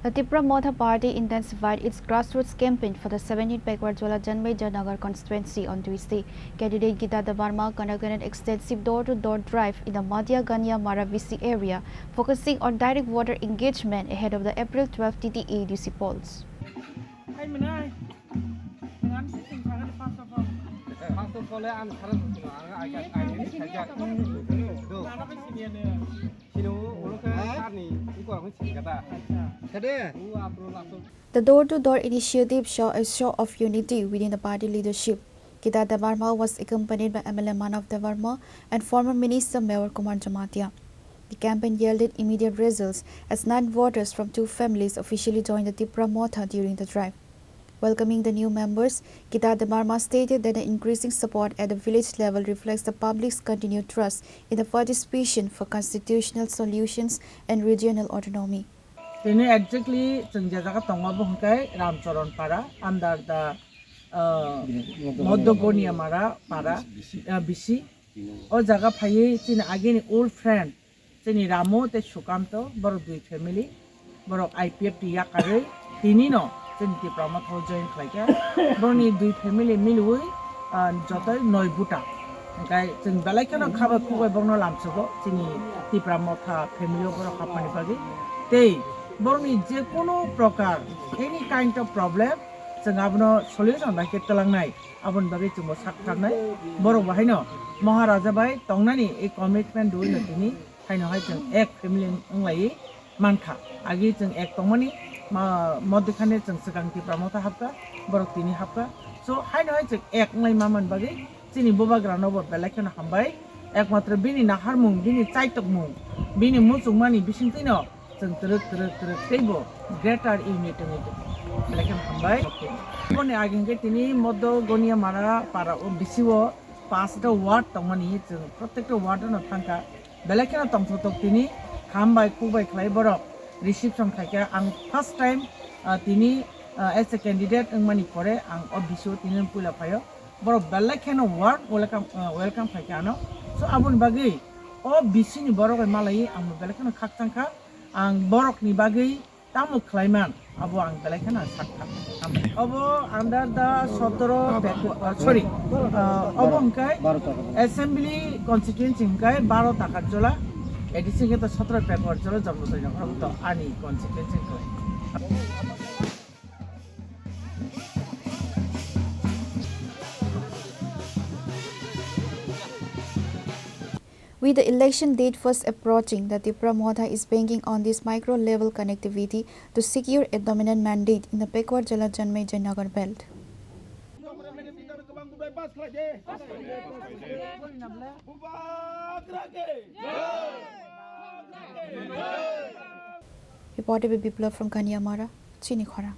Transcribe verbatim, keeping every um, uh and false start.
The Tipra Motha Party intensified its grassroots campaign for the seventeenth Pekwar Jola Janmay Janagar constituency on Tuesday. Candidate Gita Debbarma conducted an extensive door-to-door drive in the Madhya Gania Mara V C area, focusing on direct voter engagement ahead of the April twelve T T A D C polls. The door-to-door initiative saw a show of unity within the party leadership. Gita Debbarma was accompanied by M L A Manav Debbarma and former Minister Mevar Kumar Jamatia. The campaign yielded immediate results as nine voters from two families officially joined the Tipra Motha during the drive. Welcoming the new members, Gita Debbarma stated that the increasing support at the village level reflects the public's continued trust in the party's vision for constitutional solutions and regional autonomy. Tini exactly chwng je jaga tongo, bo hwnkhe Ramcharan Para, under the, uh, Modogoniya Mara Para, uh, B C. O jaga phaiwi chini agini old friend, chini Ramu tei Sukanto, borok dui family, borok I P F T yakarwi tinino chini Tipra Motha o join khlaikha. Borokni dui family miliwi, ah, jotoi noi buta. Hwnkhe chwng belai kheno kha bai khuk bai borokno lamsogo chini Tipra Motha family o borok hapmani bagwi. Tei borokni je kunu prokar any kind of problem chwng abono solution bai khe twlangnai. Aboni bagwi chwngbo sak tharnai. Borok bo haino Maharaja bai tongnani ei commitment rwino tini haino hai chwng ek family wnglaiwi mankha. Agi chwng ek tongmani ma-, moddikhane chwng swkang Tipra Motha hapkha, borok tini hapkha. So haino hai chwng ek wnglai mamani bagwi chini bubagrano bo belai kheno hambai. Ekmatro bini naharmung, bini chaitokmung, bini muchungmani bisingtwino chwng twrwk, twrwk, twrwk teibo greater unit wngwi tongo. Belai kheno hambai. Aboni age hwnkhe tini Modogoniya Mara Para o B C o pasta ward tongmani, chwng protekta ward no thangkha. Belai kheno tongthoktok tini, hambai, khukbai khlai borok reception khaikha. Ang first time, ah, tini, ah, as a candidate wngmani pore ang o B C o tini puila phaio. Borok belai kheno warm welcome, ah, welcome khaikha ano. So aboni bagwi o B C ni borok bai malaiwi ang belai kheno khakchangkha. Ang borokni bagwi tamo khlaiman, abo ang belai kheno sakha. Obo under the sotoro Pekwa, ah, sorry, ah, obo hwnkhe assembly constituency hwnkhe baro Takarjola, A D C hwnkhe to sotoro Pekwa Jola Janmay Janagar to ani constituency hwnkhe. With the election date fast approaching, the Tipra Motha is banking on this micro-level connectivity to secure a dominant mandate in the Pekwar Jola Janmay Janagar belt. Reported by Biplab from Kaniamara, Chini Khorang.